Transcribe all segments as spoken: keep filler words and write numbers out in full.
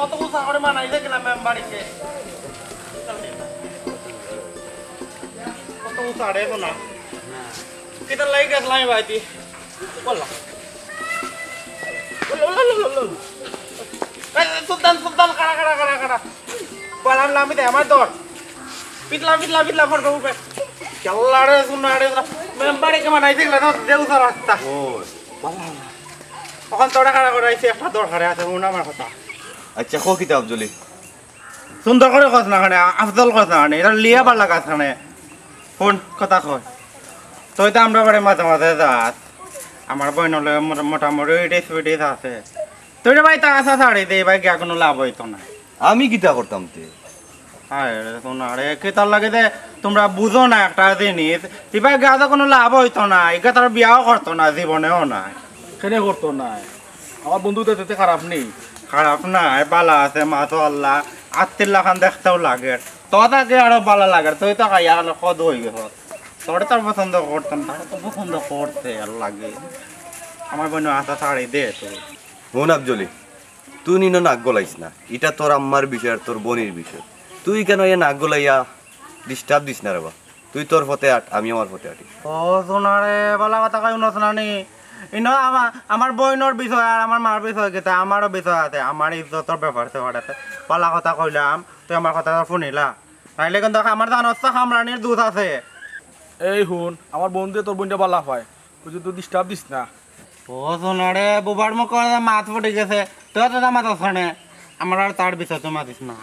কত উঁচা করে বানাইছে কিনা মেম্বারিকে। কত উঁচা রে সোনা। কিতার লাগি গেছলাম ভাইতি? বললাম। এই, সুলতান, সুলতান, কারা, কারা, কারা, কারা। বললাম, লামি দে, আমার দর। পিছলা, পিছলা, পিছলা, ফটো উঠবে। কেল্লা রে, সোনা রে, সোনা। মেম্বারিকে বানাইছে কিনা, তো দেউ তো রাস্তা। ও। বললাম। অখন তোরা কারা করাইছে, একটা দরকারে আছে, হুন আমার কথা। আচ্ছা, কও কিতা আফজলি? সুন্দর করে কছ না কেনে, আফজল কছ না কেনে, ইটা লিয়া বালা গাছ কেনে। হুন, কথা কই। তুই তো আমরার বাড়ি মাঝে মাঝে যাস। আমার বইনর লগে মোটা-, মোটামুটি ইটিস পিটিস আছে। তুই রে ভাই, তা আশা ছাড়ি দে, ভাই, গিয়া কুনু লাভ অইতো না। আমি কিতা করতাম তে? হায় রে, সোনা রে, কিতার লাগি যে তুমরা বুঝো না একটা জিনিস, ইবায় গিয়া তো কুনু লাভ অইতো না, ইগু তার বিয়াও করতো না, জীবনেও না। কেনে করতো না? আমার বন্ধু তো এতে খারাপ নি। খারাপ নায়, বালা আছে, মাশাআল্লাহ, আত্তির লাখান দেখতেও লাগে। তো তাকে আরো বালা লাগে, তুই তো খাইয়া গেলে কদ অই গেছ। তোরে তার পছন্দ করতো না, তারে তো পছন্দ করছে, এর লাগি। আমার বইনর আশা ছাড়ি দে তুই। হুন আফজলি, তুই ইনো নাক গলাইস না, ইটা তোর আম্মার বিষয় আর তোর বইনর বিষয়। তুই কেনে ইয়া নাক গলাইয়া disturb দিস না রে বা। তুই তোর পথে আট, আমি আমার পথে আটি। ও সোনা রে, বালা কথা কই হুনছ না নি? ইনো আমা-, আমার বইনর বিষয় আর আমার মার বিষয় কিতা? আমারও বিষয় আছে, আমার ইজ্জতর ব্যাপার স্যাপার আছে। বালা কথা কইলাম, তুই আমার কথা হুনিলা। নাইলে কিন্তু আমার জানোস তো কামরানির দুষ আছে। এই হুন, আমার বন্ধুয়ে তোর বইনরে বালা পায়, তুই তো disturb দিস না। ও সোনা রে, বুবার মুখো মাত ফুটি গেছে, তুই তো মাতস না। আমার আর তার বিষয় তুই মাতিস না।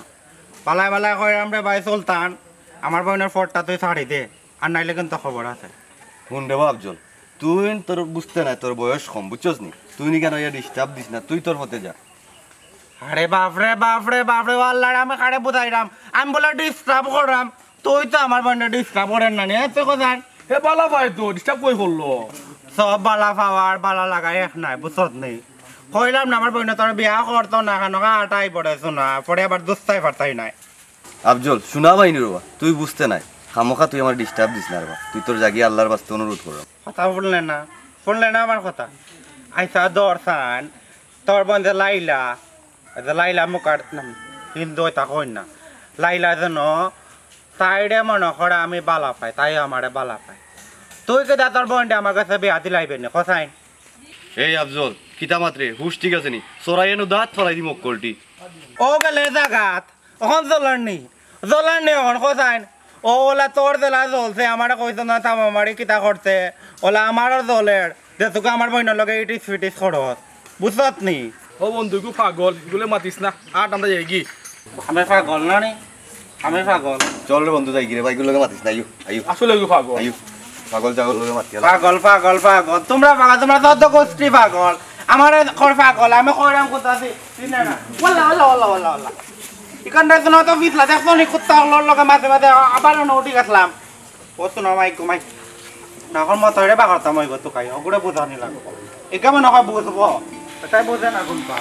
বালায় বালায় কইরাম রে ভাই সুলতান, আমার বইনর ফোনটা তুই ছাড়ি দে, আর নাইলে কিন্তু খবর আছে। হুন রে বা আফজল, তুই তোর বুঝতে নাই, তোর বয়স কম, বুঝছস নি? তুই নি কেনে ইয়া disturb দিস না, তুই তোর পথে যা। আরে বাপ রে, বাপ রে, বাপ রে, ও আল্লাহ রে, আমি কারে বুঝাইরাম, আমি বলে disturb কররাম, তুই তো আমার বইনরে disturb করস না নি, এ তুই কোথায়? হে বালা পায় তো, disturb কই করলো? সব বালা পাওয়ার বালা লাগা এক নায়, বুঝছত নি? কইলাম না, আমার বইনে তোর বিয়া করতো না, কেনে আটাই পড়ে সোনা, পরে আবার দুস্তাই ফারতাই নাই। আফজল, সোনা ভাই নি রে বা, তুই বুঝতে নাই। খামোখা তুই আমার disturb দিস না রে বা। তুই তোর জাগি আল্লাহর বাস্তে অনুরোধ করলাম। কথা হুনলে না, হুনলে না আমার কথা। আইসা দরসান, তোর বইন যে লাইলা, যে লাইলা মুখার নাম, হিন্দু এটা কই না। লাইলা যেন, তাইরে মনে করে আমি বালা পাই, তাই আমারে বালা পায়। তুই কিতা তোর বইনরে আমার গেছে বিয়া দিলাইবে নি, কোথায়? এই আফজল, কিতা মাতরে, হুশ ঠিক আছে নি? চড়াই এনো দাঁত ফালাই দিমু অক্কলটি। ও গেলে জাগাত, অখন জ্বলার নি, জ্বলার নি অখন কোথায়? ও ওলা তোর জেলা জ্বলছে, আমারে কইছ না থামা মারি কিতা করছে, ওলা আমারও জ্বলের, যে তোকে আমার বইনর লগে ইটিস ফিটিস করস, বুঝছত নি? ও বন্ধু, ইগু পাগল, ইগুলে মাতিস না, আট আমরা যাইগি। আমি পাগল না নি? আমি পাগল। চল রে বন্ধু, যাইগি রে, ভাই, ইগুর লগে মাতিস না, আইও, আইও। আসলে ইগু পাগল। আইও, পাগল জাগল লগে মাতিয়া লাগবো। পাগল, পাগল, পাগল। তুমরা পাগল, তুমরা যত গোষ্ঠী পাগল। আমারে কর পাগল, আমি কইরাম কথা আছে, চিনে না। ওয়াল্লা, ওয়াল্লা, ওয়াল্লা, ওয়াল্লা, ওয়াল্লা। ইখানটায় তো নয়তো পিছলা, দেখছো নি, কুত্তা অকলর লগে মাঝে মাঝে আবার অনো উঠি গেছলাম। ও তো না, মাইক, মাইক। না, অখন মতো রে বা করতাম অইবো তো খাই, ওগুলো বুঝানি লাগবো। এ কেমন হয় বুঝবো? এটাই বুঝে না কোনটা।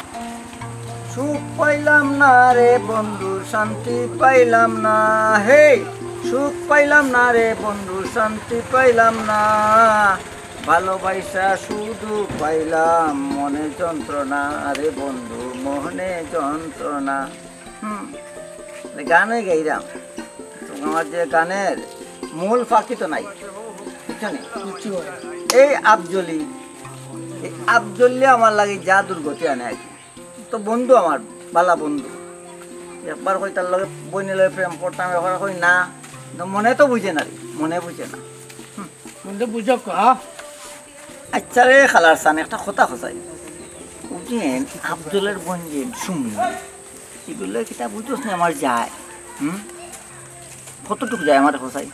সুখ পাইলাম না রে বন্ধু, শান্তি পাইলাম না। হে, সুখ পাইলাম না রে বন্ধু, শান্তি পাইলাম না। ভালোবাসা শুধু পাইলাম মনে যন্ত্রণা রে বন্ধু, মনে যন্ত্রণা। হুম, গানে গাইরাম। তো আমার যে গানের মূল ফাঁকি তো নাই, বুঝছো নি? এই আফজলি, এই আফজলি আমার লাগি যা দুর্গতি আনে আর কি। তো বন্ধু আমার, বালা বন্ধু। একবার কই তার লগে বইনের লগে প্রেম করতাম, একবার কই না। তো মনে তো বুঝে না রে, মনে বুঝে না। হুম। বন্ধু বুঝো কা? আচ্ছা রে খালার সান, একটা কথা খোঁচাই। বুঝেন, আফজলের বইন যে সুমি, এগুলো কিতা বুঝোস না আমার যায়? হুম? কতটুক যায় আমার খোঁচাই?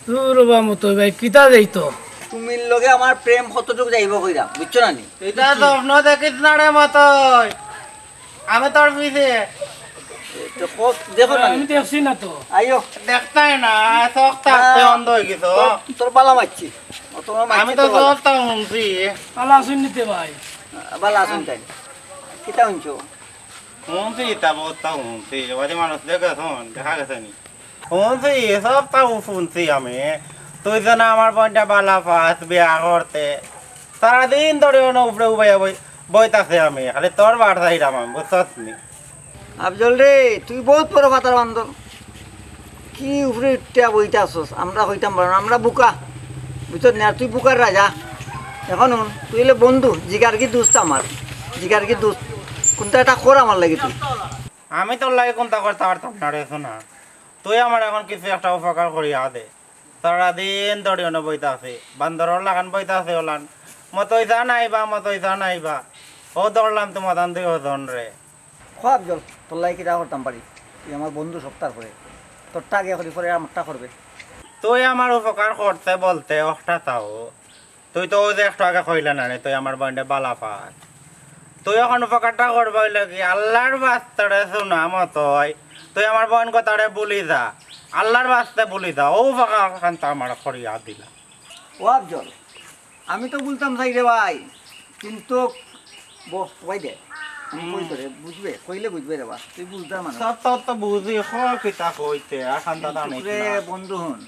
তোর বা মতো ভাই, কিতা যাইতো? তুমির লগে আমার প্রেম কতটুক যাইব কইরা, বুঝছো না নি? এটা স্বপ্ন দেখিস না রে মতই। আমি তোর পিছে। তো কো-, দেখো না আমি নি? দেখছি না তো। আইও। দেখতাই না, চোখ থাকতে হ্যাঁ। অন্ধ হয়ে গেছো। তোর, তোর বালা মারছি। ও, তোমার মারছি আমি তো তোর বালা। চোখটা শুনছি। বালা শুননিতে ভাই। বালা শুনতাই। কিতা শুনছো? শুনছি, তা বলতা শুনছি, বাড়ি মানুষ দেখে শোন, দেখা গেছে নি। শুনছি, সব তাও শুনছি আমি। তুই যেন আমার বইনটা বালা পাস, বিয়া করতে। সারাদিন ধরে অনো উপরে উবাইয়া বই, বই থাকছে আমি। খালি তোর বার চাইলাম আমি, বুঝছস নি? আফজল রে, তুই বউত বড় ফাতার বান্দর। কি উপরে উঠিয়া বইতা আছস? আমরা কইতাম পারো না, আমরা বুকা। বুঝছস নি? আর তুই বুকার রাজা। এখন হুন, তুই অইলে বন্ধু, জিগার কি দুস্ত আমার? জিগার কি দুস্ত? কুনটা একটা কর আমার লাগি তুই। আমি তোর লাগি কুনটা করতাম পারতাম না রে সোনা। তুই আমার এখন কিছু একটা উপকার করিয়া দে। সারাদিন ধরি অনো বইতা আছে, বান্দরর লাখান বইতা আছে ওলান। মতো ইছা নাই বা, মতো ইছা নাই বা। ও ধরলাম তোমাদান দুই ওজন রে। খ আফজল, তোর লাগি কিতা করতাম পারি? তুই আমার বন্ধু সপ্তাহ পরে। তোরটা আগে করি, পরে আমারটা করবে। তুই আমার উপকার করতে বলতে অখটা তাও। তুই তো ওই যে একটু আগে কইলে না রে, তুই আমার বইনরে বালা পাস। তুই এখন উপকারটা করবে অইলে কি, আল্লাহর বাস্তে রে সোনা মতো হয়। তুই আমার বইন কথারে ভুলি যা। আল্লাহর বাস্তে ভুলি যা। ও উপকার খান তো আমার করিয়া দিলা। ও আফজল, আমি তো বলতাম চাই রে ভাই, কিন্তু ব-, কই দে। আমি কই তোরে, বুঝবে, কইলে বুঝবে রে বা, তুই বুঝদার মানুষ। তোর, তোর তো বুঝি, হ কিতা কইতে, আখান দাদা নেই রে না। বন্ধু হুন,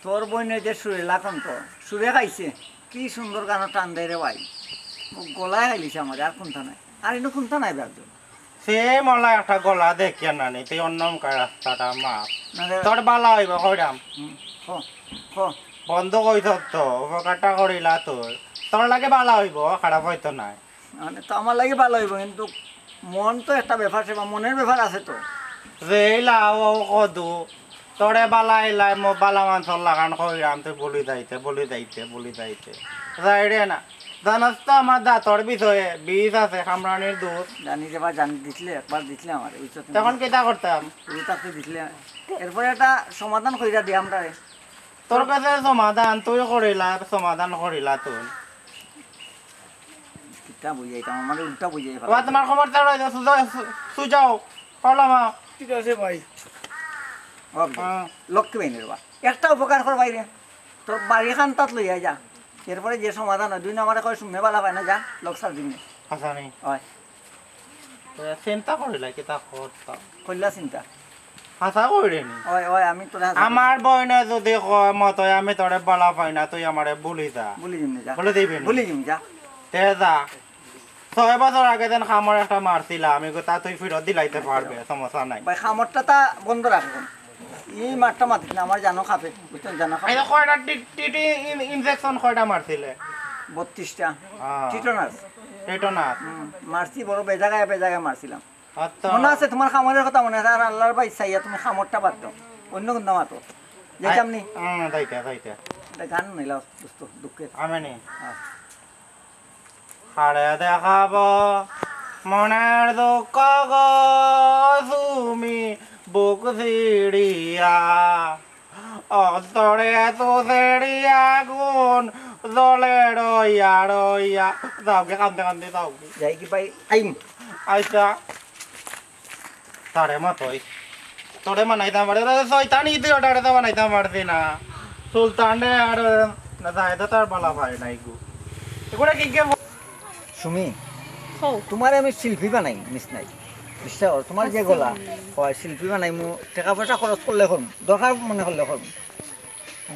তোর বইনে যে সুরেলা কণ্ঠ, সুরে খাইছে, কি সুন্দর গানর টান দেয় রে ভাই। ও গলায় খাইলিছে আমার, আর কুনটা নাই, আর ইনো কুনটা নাই বে আফজল। সে মলা একটা গলা দেখিয়া না নি, তুই অন্য মুখা রাস্তাটা মাপ। না রে। তোর বালা অইবো, কইরাম। হুম, ক, ক। বন্ধ কইছস তো, উপকারটা করিলা তোর। তোর লাগি বালা অইবো, খারাপ অইতো নায়। মানে তো আমার লাগি বালা অইবো, কিন্তু মন তো একটা ব্যাপার, সে বা মনের ব্যাপার আছে তো। যে ইলা ও কদু, তোরে বালা ইলাই, মো বালা মানষর লাখান কইরাম, তুই ভুলি যাইতে, ভুলি যাইতে, ভুলি যাইতে। যাই রে না। জানাস তো আমার দাঁতর বিষয়ে বিষ আছে, কামড়ানির দুষ। জানি রে বা, জানি দিছিলে, একবার দিছিলে আমারে, বুঝছো তুমি? তখন কিতা করতাম? তুমি তাকে দিছিলে। এরপরে একটা সমাধান কইরা দে আমরারে। তোর কাছে সমাধান, তুই করিলা, সমাধান করিলা তুই। কিতা বুঝাইতাম, আমারে উল্টা বুঝাই ফেলা। ওবা, তোমার খবর তো রইছে, সুজা-, সু-, সুজাও, কলমা। ঠিক আছে ভাই। ওকে। হ্যাঁ। লক্ষ্মী বাহিনীর বা। একটা উপকার কর বাইরে। তোর বাড়ি খান তাত লইয়া যা। এরপরে যে সমাধান হয়, দুই নম্বরে কয় শুনে বালা পায় না, যা, লোক সার দিন। আচ্ছা, নেই। হয়। তো চিন্তা করিলা কিতা করতাম? কইলা চিন্তা। হাছা কইরে নি। ওই, ওই, আমি তোরে হাছা আমার বইনে যদি কয় মতো আমি তোরে বালা পাই না, তুই আমারে ভুলি যা। ভুলি দিমু যা। ভুলি দিবি নি? ভুলি দিমু যা। তে যা। ছয় বছর আগে যেন কামড় একটা মারছিলা, আমি কই তা তুই ফিরত দিলাইতে পারবে, সমস্যা নাই। ভাই, কামড়টা তা বন্ধ রাখ এখন। এই মারটা মাতিস না, আমার জানো খাপে, বুঝছো? জানো খাপে। এই যে কয়টা টি-, টিটি ইন-, ইনজেকশন কয়টা মারছিলে? বত্রিশটা। হ্যাঁ। টিটানাস। টিটানাস। হুম, মারছি বড় বেজাগায় বেজাগায় মারছিলাম। আচ্ছা। মনে আছে তোমার কামড়ের কথা মনে আছে? আর আল্লাহর ভাই চাইয়া তুমি কামড়টা বাদ দাও, অন্য কোনটা মাতো। যাইতাম নি? হুম, যাইতা, যাইতা। এটা গান নিলাও দোস্ত, দুঃখের। আমি নি। হ্যাঁ। হারে দেখাবো মনের দুঃখ গো তুমি বুক ছিড়িয়া, অন্তরে তো ছিড়িয়া আগুন জ্বলে রইয়া রইয়া। যাওগি, কান্দে কান্দে যাওগি। যাই কি ভাই? আইম। আচ্ছা। তারে মাতই। তোরে মানাইতাম পারে, তোরে শয়তানি তুই ওটারে তো বানাইতাম পারতি না। সুলতান রে আর না যায় তো তার বালা পায় নাই গো। এগুলা কি কে সুমি, হো। তোমারে আমি শিল্পী বানাই, মিস নাই। বিশ্বাস করো, তোমার যে গলা, হয় শিল্পী বানাই, মু টাকা পয়সা খরচ করলে করমু, দরকার মনে করলে করমু।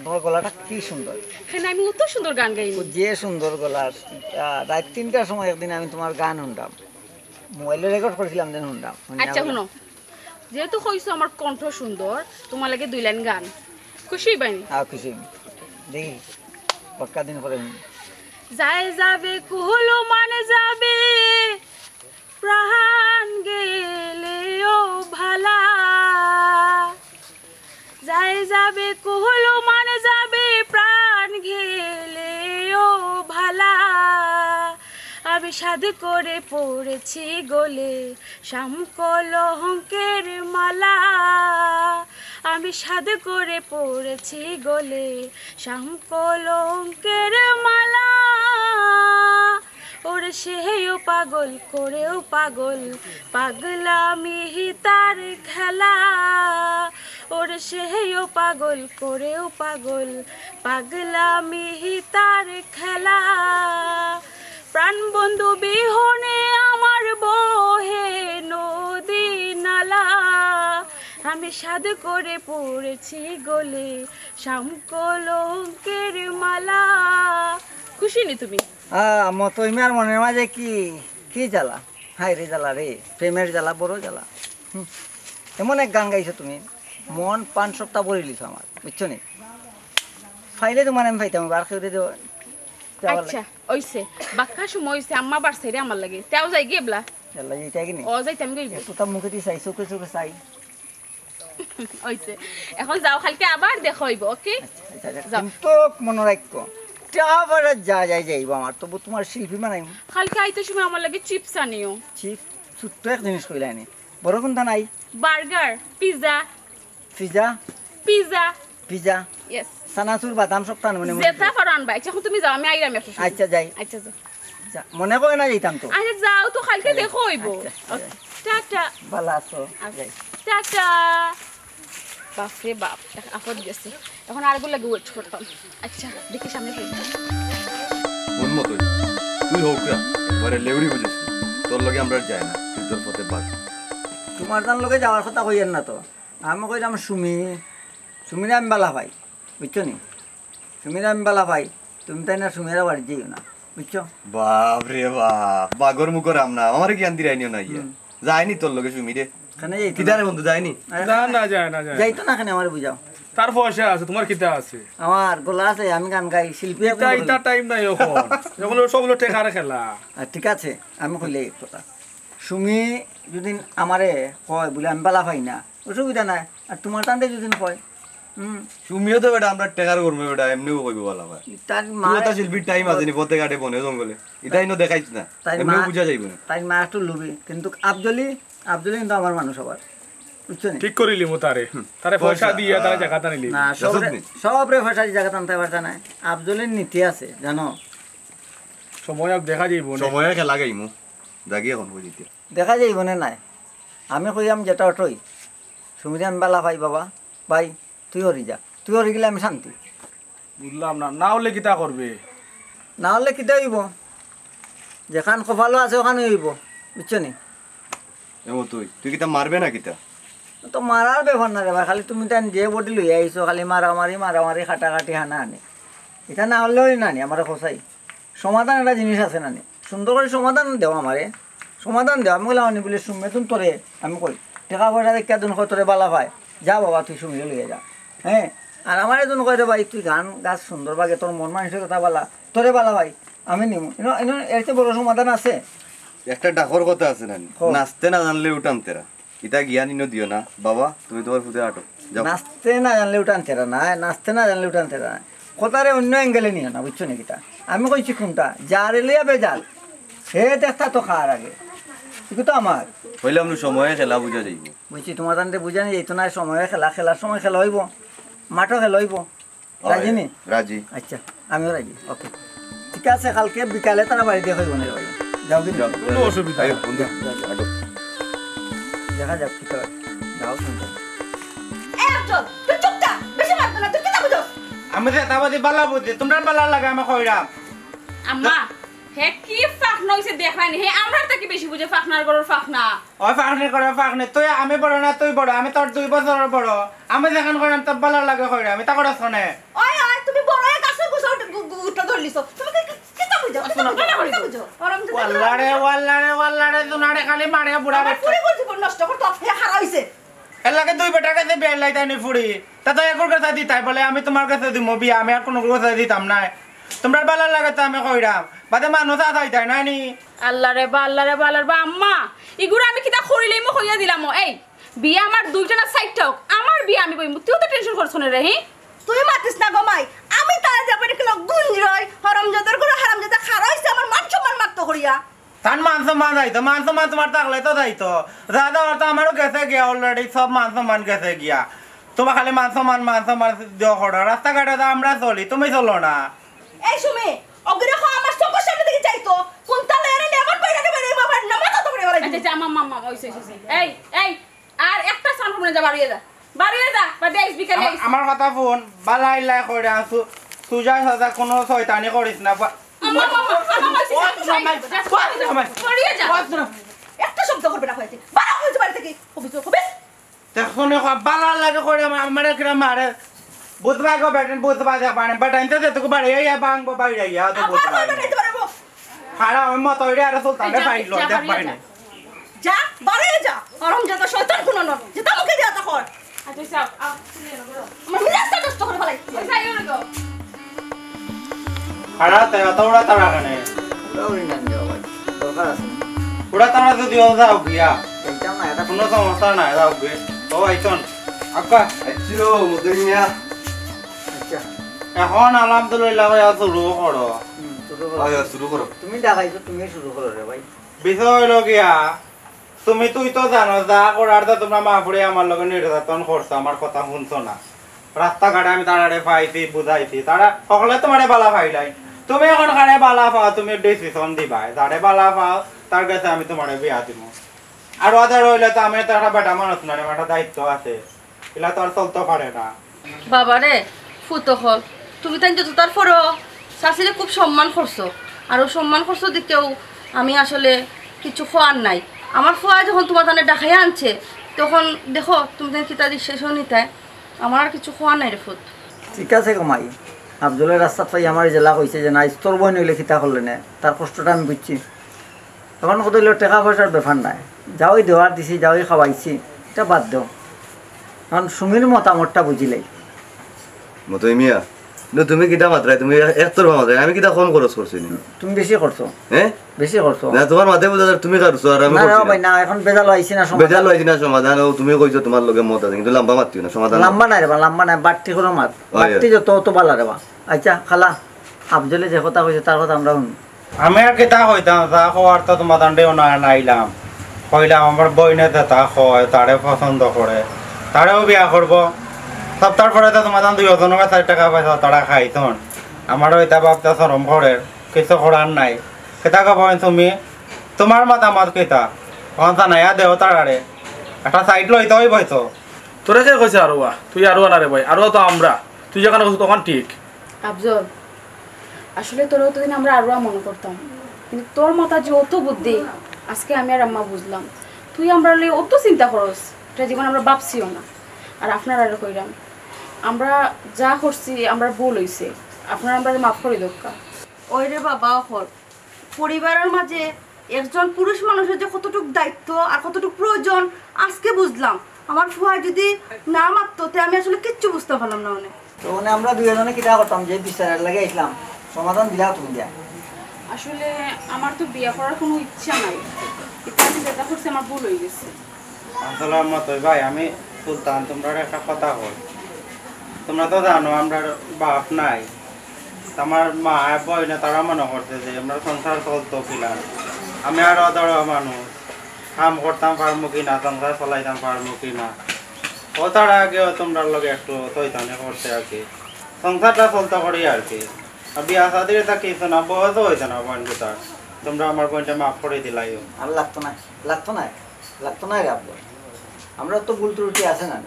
তোমার গলাটা কি সুন্দর। হ্যাঁ, আমি অত সুন্দর গান গাইনি। ও যে সুন্দর গলা, আহ, রাত তিনটার সময় একদিন আমি তোমার গান শুনলাম। মোবাইলে রেকর্ড করছিলাম, যেন শুনলাম। শুনিয়া আচ্ছা, বললাম, হুনো, যেহেতু কইছো আমার কণ্ঠ সুন্দর, তোমার লাগি দুই লাইন গান। খুশি অইবায়নি? হ্যাঁ, খুশি অইমু। দেখি, পাক্কা দিন পরে হুনি। যায় যাবে কুল মান যাবে, প্রাণ গেলেও ভালা। যায় যাবে কুল মান যাবে, প্রাণ গেলেও ভালা। আমি সাধ করে পড়েছি গলে শ্যাম কলঙ্কের মালা। আমি সাধ করে পড়েছি গলে শ্যাম কলঙ্কের মালা। ওরে সেও পাগল করেও পাগল, পাগলামি তার খেলা। ওরে সেও পাগল করেও পাগল, পাগলামি তার খেলা। প্রাণ বন্ধু বিহনে আমার বহে নদী নালা। আমি সাধ করে পড়েছি গলে শ্যাম কলঙ্কের মালা। খুশি নি তুমি? আহ, মতো ইমার মনের মাঝে কি, কি জ্বালা? হায় রে জ্বালা রে, প্রেমের জ্বালা, বড় জ্বালা। হুম। এমন এক গান গাইছো তুমি, মন প্রাণ সবটা ভরিলিছো আমার, বুঝছো নি? পাইলে তোমার আমি পাইতাম, আর কেউ রে দেওয়া, দেওয়া আচ্ছা, লাগে। অইছে। বাক্কা সময় অইছে, আম্মা বার সাইডে আমার লাগে। তেও যাই গিয়ে বলা। জ্বালা, এইটা কি নি? ও যাইতাম গই। এতটা মুখে দিয়ে চাই, চোখে চোখে চাই। অইছে। এখন যাও, কালকে আবার দেখা অইবো, ওকে? আচ্ছা, আচ্ছা, আচ্ছা। যাও। কিন্তু মনে রাখো, টেকা পয়সা যা যায় যাইবো আমার, তবু তোমার শিল্পী বানাইমু। কালকে আইতে সময় আমার লাগি চিপস আনিও। চিপস, ছোট্ট এক জিনিস কইলায়নি। বড় কোনটা নাই? Burger, pizza. Pizza? Pizza. Pizza? Yes. চানাচুর, বাদাম সব টান মনে মনে। যেটা পারো আনবা। আচ্ছা, এখন তুমি যাও, আমি আইরাম একটু সময়। আচ্ছা, যাই। আচ্ছা, যাও। যা, মনে করে না যাইতাম তো। আরে যাও তো, কালকে দেখা অইবো। আচ্ছা, আচ্ছা। টাটা। ভালো আছো? আচ্ছা। যাই। টাটা। বাপ রে বাপ, এক আপদ গেছে। এখন আরেকগুলো লাগে ওয়েট করতাম। আচ্ছা, দেখি সামনে কি। মন মতোই। তুই হোক না, এবারে লেউরি বুঝিস। তোর লগে আমরা যাই না, তুই তোর পথে বাস। তোমার তার লগে যাওয়ার কথা কইয়েন না তো। আমি কইলাম সুমি, সুমিরে আমি বালা পাই, বুঝছো নি? সুমিরে আমি বালা পাই, তুমি তাই না সুমিরা বাড়ি যাইও না, বুঝছো? বাপ রে বাপ, বাগর মুখর আমনা, আমারে কি আন্দির আইনিও না ইয়া। হুম। যায়নি তোর লগে সুমিরে? কেনে যাইতো না? কিদারে বন্ধু, যায়নি? আরে না, না, যায় না, যায় না। যাইতো না, কেনে আমারে বুঝাও। তার পয়সা আছে, তোমার কিতা আছে? আমার গলা আছে, আমি গান গাই, শিল্পী ইতা, এখন ইতা বলি। টাইম নাই এখন। এখন সব হলো টেকার খেলা। আর ঠিক আছে, আমি কইলে এক কথা। সুমি যদি আমারে কয়, বলে আমি বালা পাই না, অসুবিধা নাই। আর তোমার তান্ডে যদি কয়, হুম। সুমিও তো বেটা, আমরা টেকার গরমে বেটা, এমনিও কইবো বালা পায়। তার তুই মা ওটা শিল্পীর টাইম আছে নি, পথে ঘাটে বনে জঙ্গলে। ইটাই নো দেখাইছ না, তাই এমনিও মা, বুঝা যাইবো না। তাই মা একটু লোভী, কিন্তু আফজলি, আফজলি কিন্তু আমার মানুষ আবার, বুঝছো নি? ঠিক করিলি মু তারে। হুম। তারে পয়সা পয়সা, দিয়া তারে আহ, জায়গা টানিলি। না, সবরে, সবরে পয়সা দিয়ে জায়গা টানতে পারছে না। আফজলের নীতি আছে, জানো? সময় আর দেখা যাইবো না। সময় খেলা গাইমু। জাগি এখন বুঝিতে। দেখা যাইবো না নাই। আমি কইয়াম যেটা অটই। সুমিরে আমি বালা পাই বাবা। ভাই, তুই হরি যা। তুই হরি গেলে আমি শান্তি। বুঝলাম না, না হলে কিতা করবে? না হলে কিতা হইব? যেখান কপালো আছে ওখানে হইব, বুঝছো নি? এমন তুই, তুই কিতা মারবে না কিতা? তো মারার ব্যাপার না রে ভাই, খালি তুমি তাই যে বডি লইয়া আইছো, খালি মারামারি, মারামারি, কাটাকাটি, হানাহানি। এটা না হলেও না নি, আমার কোথায় সমাধান একটা জিনিস আছে না নি? সুন্দর করে সমাধান দেও আমারে। সমাধান দেও। আমি কইলাম, "আনি বলে সুমে তুমি তোরে," আমি কই, "টেকা পয়সা দেখে একজন কয় তোরে বালা পায়, যা বাবা তুই সুমিরে লইয়া যা।" হ্যাঁ, আর আমার একজন কয়, "রে ভাই তুই গান গাছ সুন্দর বাগে, তোর মন মানসিকতা বালা, তোরে বালা পাই, আমি নিমু।" ইনো, ইনো, এর চেয়ে বড় সমাধান আছে? একটা ডাকর কথা আছে না নি? কও। নাচতে না জানলে উঠান তেরা। ইতা জ্ঞান ইনো দিও না। বাবা, তুমি তোমার ফুতে আটো। যাও। নাচতে না জানলে উঠান তেরা না, নাচতে না জানলে উঠান তেরা না। কথারে অন্য অ্যাঙ্গেলে নিও না, বুঝছো নি কিতা? আমি কইছি কোনটা? যারে লইয়া বেজাল, হে দেখতা তো খার আগে। ইগু তো আমার। কইলাম নু সময়ে খেলা বুঝা যাইব। বুঝছি, তোমার তানতে বুঝা নি যাইতো না, সময়ে খেলা, খেলার সময় খেলা হইব, মাঠও খেলা হইব। রাজি নি? রাজি। আচ্ছা, আমিও রাজি। ওকে। ঠিক আছে, কালকে বিকালে তারা বাড়িতে হইব না রে ভাই। যাও কিন্তু। যাও। কোনো অসুবিধা নাই। বন্ধু, যাও, যাও, যাও। আটো। দেখা যাক কি করে। যাও কিন্তু। এই আফজল, তুই চুপ থাক। বেশি মাতবে না, তুই কিতা বুঝছ? আমি যে তাবাদি বালা বুঝি, তোমরা বালা লাগে আমি কইরাম। আম্মা, হে কি ফাঁকনা হইছে দেখরায় নি? হে আমরার থাকি বেশি বুঝে ফাঁকনার ঘরর ফাঁকনা। ওই ফাঁকনি করে ফাঁকনি, তুই আমি বড় না তুই বড়, আমি তোর দুই বছরর বড়। আমি যেখান কইরাম তোর বালা লাগে কইরাম, আমি তা করে শোনে। ওই, ওই, তুমি বড় হয়ে গাছের গোছা উঠে, গু-, গু-, উঠে ধরলিছো। তুমি কি, কি, কিতা বুঝো? কিতা বুঝো? কিতা বুঝো? ওয়াল্লা রে, ওয়াল্লা রে, ওয়াল্লা রে, জুনারে খালি মারে বুড়া আমার বাচ্চা। পুরি জীবন নষ্ট করতো, হে হারা হইছে। এর লাগে দুই বেটার কাছে বিয়া লাইতাই নি ফুড়ি। তা তো একুর কাছে দিতাই বলে, আমি তোমার কাছে দিমু বিয়া, আমি আর কোনো কাছে দিতাম না। তোমরা বালা লাগে তো আমি কইরাম। বাদে মানুষ আদায় দেয় না নি। আল্লাহ রে বা, আল্লাহ রে বা, আল্লাহ রে বা, আম্মা, ইগুরে আমি কিতা করিলাইমু কইয়া দিলাম। এই, বিয়া আমার দুইটা না চাইরটা হোক, আমার বিয়া আমি বইমু। তুই তো টেনশন করছ না রে, হি? তুই মাতিস না গো মাই, আমি তারা যাবে না কেন গুঞ্জরই, হরামজাদার ঘরে হারামজাদা খাড়া হইছে আমার মান সম্মান মারতো করিয়া। তার মান সম্মান যাইতো, মান সম্মান তোমার থাকলে তো যাইতো। যা যা, ওর তো আমারও গেছে গিয়া already, সব মান সম্মান গেছে গিয়া। তোমার খালি মান সম্মান, মান সম্মান দেওয়া করো। রাস্তাঘাটে তো আমরা চলি, তুমি চলো না। এই সুমি, ওগুরে কো আমার চোখের সামনে থেকে যাইতো। কোনটা লয়ারে লেবার বাইরে বাইরে বাবার নামাজ তো পড়ে বেড়াই। আচ্ছা, আচ্ছা, আম্মা, আম্মা, আম্মা, ওই, ওই, ওই, ওই। এই, এই, আর একটা সান মনে যা, বাড়িয়ে যা। বাড়িয়ে যা, বা দেশ বিকেলে আমার, আইস। আমার কথা ফোন, বালা আইল্লায় কইরা, সু-, সুজা সাজা কোনো শয়তানি করিস না। বা- আম্মা, আম্মা, আম্মা, আম্মা, ওই, ওই, ওই, ওই, ওই, বাড়িয়ে যা। ওই, ওই, ওই, ওই। একটা শব্দ করবে না হয়েছে। বারো হয়েছে বাড়ি থেকে। Office, office. দেখো নে, বালা লাগে কইরা, আমার, আমার একটা মারে। বুঝবা গো বেটেন, বুঝবা দেখবা না। বেটেন তো যেটুকু বাড়ি, এই বাংবো বাড়ি, এই তো আবার বুঝবা না। বাড়ি যাইতে পারবো। খারাপ, আমি মতো হইরে আর সুলতানরে এই যা, পাইলো, যা, দেখবা বাড়িয়ে না। যা। যা, বারে যা। আরাম যত শয়তান কোন নর। যেটা মুখে দিয়া তা কর। আচ্ছা, যাও, আও, তুমি এনে করো। আমার মিজাজটা নষ্ট করে ফেলাই। ওই যাইও না তো। খাড়া তে অত উড়া তাড়া কেনে? উড়া উড়ি না নিও ভাই, দরকার আছে। উড়া তাড়া যদি ও যাও গিয়া। এইটা না, এটা কোনো সমস্যা নাই, যাও গিয়া। ও আইছন। আক্কা। আচ্ছা, মদন মিয়া। আচ্ছা। এখন আলহামদুলিল্লাহ ভাই, শুরু করো। হুম, শুরু করো। ভাই, শুরু করো। তুমি ডাকাইছো, তুমি শুরু করো রে ভাই। বিষয় হইল গিয়া, তুমি তুই তো জানো, যা করার তো তোমরা মা ফুড়ি আমার লগে নির্যাতন করছো, আমার কথা শুনছো না। রাস্তাঘাটে আমি তারারে পাইছি, বুঝাইছি, তারা সকলে তোমারে বালা পাইলাই। তুমি এখন কারে বালা পাও, তুমি ডিসিশন দিবায়, যারে বালা পাও তার গেছে আমি তোমারে বিয়া দিমু। আর ওদের হইলে তো আমি তো একটা বেটা মানুষ না রে, আমার একটা দায়িত্ব আছে, এলা তো আর চলতে পারে না। বাবারে, ফুত অকল, তুমি তাইন যত তার পরেও চাচিরে খুব সম্মান করছো, আর ও সম্মান করছো দিকেও আমি আসলে কিছু কওয়ার নাই। আমার ফুয়ায় যখন তোমার তানে ডাকাইয়া আনছে, তখন দেখো তুমি তাইন কিতা decision নিতায়, আমার আর কিছু কওয়ার নাই রে ফুত। ঠিক আছে গো মাই, আফজলে রাস্তাত পাই আমার জেলা কইছে যে না, ইস্তর বইন অইলে কিতা করলে নে, তার কষ্টটা আমি বুঝছি। এখন কথা হইল টেকা পয়সার ব্যাপার নাই, যাওই দেওয়ার দিছি, যাওই খাওয়াইছি, এটা বাদ দেও। এখন সুমির মতামতটা বুঝিলাই। মতই মিয়া, নু তুমি কিতা মাতরায়? তুমি এক-, একতরফা মাতরায়। আমি কিতা কম খরচ করছি নি? তুমি বেশি করছো। হ্যাঁ? বেশি করছো। না, তোমার মাতে বুঝা যায় তুমি করছো আর আমি না, করছি না, না। ভাই, না, এখন বেজাল আইছি না সমাধান। বেজাল আইছি না সমাধান, ও তুমি কইছো তোমার লগে মত আছে, কিন্তু লম্বা মাতিও না, সমাধান লম্বা নাই রে বা, লম্বা নাই, বাট্টি করে মাত। ওই, বাট্টি ওই। যত, অত বালা রে বা। আচ্ছা, খালা, আফজলে যে কথা কইছে, তার কথা আমরা শুনি। আমি আর কিতা কইতাম, যা কওয়ার তো তোমার দান্ডেও না, নাইলাম। কইলাম, আমার বইনে যেটা কয়, তারে পছন্দ করে, তারেও বিয়া করব। সপ্তাহ পরে তো তোমার দান দুই ওজনের চার টাকা পয়সা তারা খাইতন। আমারও এটা ভাবতে শরম করে, কিছু করার নাই। কিতা কব তুমি? তোমার মতামত কিতা? এখন জানাইয়া দেও তারারে। একটা সাইড লইতে হইব তো। তোরে কে কইছে আরোয়া? তুই আরোয়া না রে ভাই, আরোয়া তো আমরা। তুই যেখানে কইছিস তখন ঠিক। আফজল, আসলে তোরে অতদিন আমরা আরোয়া মনে করতাম, কিন্তু তোর মাথা যে অত বুদ্ধি, আজকে আমি আর আম্মা বুঝলাম। তুই আমরা লই অত চিন্তা করস, এটা জীবন আমরা ভাবছিও না। আর আপনারারে কইরাম, আমরা যা করছি, আমরা ভুল হইছে, আপনারা আমরা মাফ করে দোক্কা। ওই রে বাবা, অকল পরিবারের মাঝে একজন পুরুষ মানুষের যে কতটুক দায়িত্ব আর কতটুক প্রয়োজন আজকে বুঝলাম। আমার ফুয়ায় যদি না মাততো, তে আমি আসলে কিচ্ছু বুঝতে পারলাম না অনে। তো মানে আমরা দুইজনে কিতা করতাম, যে বিচারের লাগি আইছিলাম, সমাধান দিলাও তুমি দিয়া। আসলে আমার তো বিয়া করার কোনো ইচ্ছা নাই, এটা আমি যেটা করছি আমার ভুল হয়ে গেছে। আসলে মতই ভাই, আমি সুলতান, তোমরা একটা কথা কই, তোমরা তো জানো আমরার বাপ নাই, আমার মা বইনে তারা মনে করছে যে আমরার সংসার চলতো কিলা, আমি আরো ধরো মানুষ কাম করতাম পারমু কি না, সংসার চালাইতাম পারমু কি না। ও তারা আগেও তোমরার লগে একটু শয়তানি করছে আর কি, সংসারটা চলতে করি আর কি। আর বিয়া শাদির এটা কিছু না, বয়সও হইতো না বোন কোথার। তোমরা আমার বোনটা মাফ করে দিলাইও। আর লাগতো না, লাগতো না, লাগতো না রে আব্বা। আমরা তো ভুল ত্রুটি আছে না,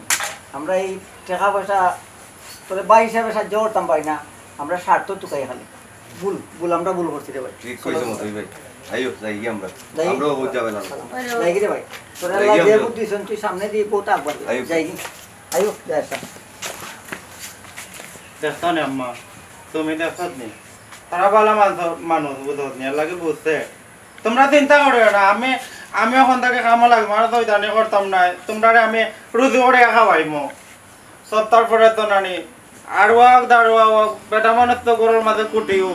আমরা এই টাকা পয়সা তোরে ভাই হিসাবে সাহায্য করতাম পারি না, আমরা স্বার্থ তুকাই খালি। ভুল, ভুল, আমরা ভুল করছি রে ভাই। ঠিক কইছো মতই ভাই। আইও, যাই গি আমরা। যাই। আমরাও বুঝ যাবে না। যাই গি রে ভাই। তোরা যাই গি আল্লাহ যে আমরা। বুদ্ধি দিছন, তুই সামনে দিয়ে বহুত আগবার দে। আইও। যাই গি। আইও, যাই একটা। দেখছো নি আম্মা, তুমি দেখছো নি? তারা ভালা মানুষ, মানুষ বুঝো নি, এর লাগি বুঝছে। তোমরা চিন্তা করিও না, আমি, আমি এখন থেকে কামো লাগবো, আর তো জানি করতাম না। তোমরারে আমি রুজি করে খাওয়াইমু। সব তারপরে তো নানি, আরোয়া হোক, দারোয়া হোক, বেটা মানুষ তো গরুর মাঝে কুটিও।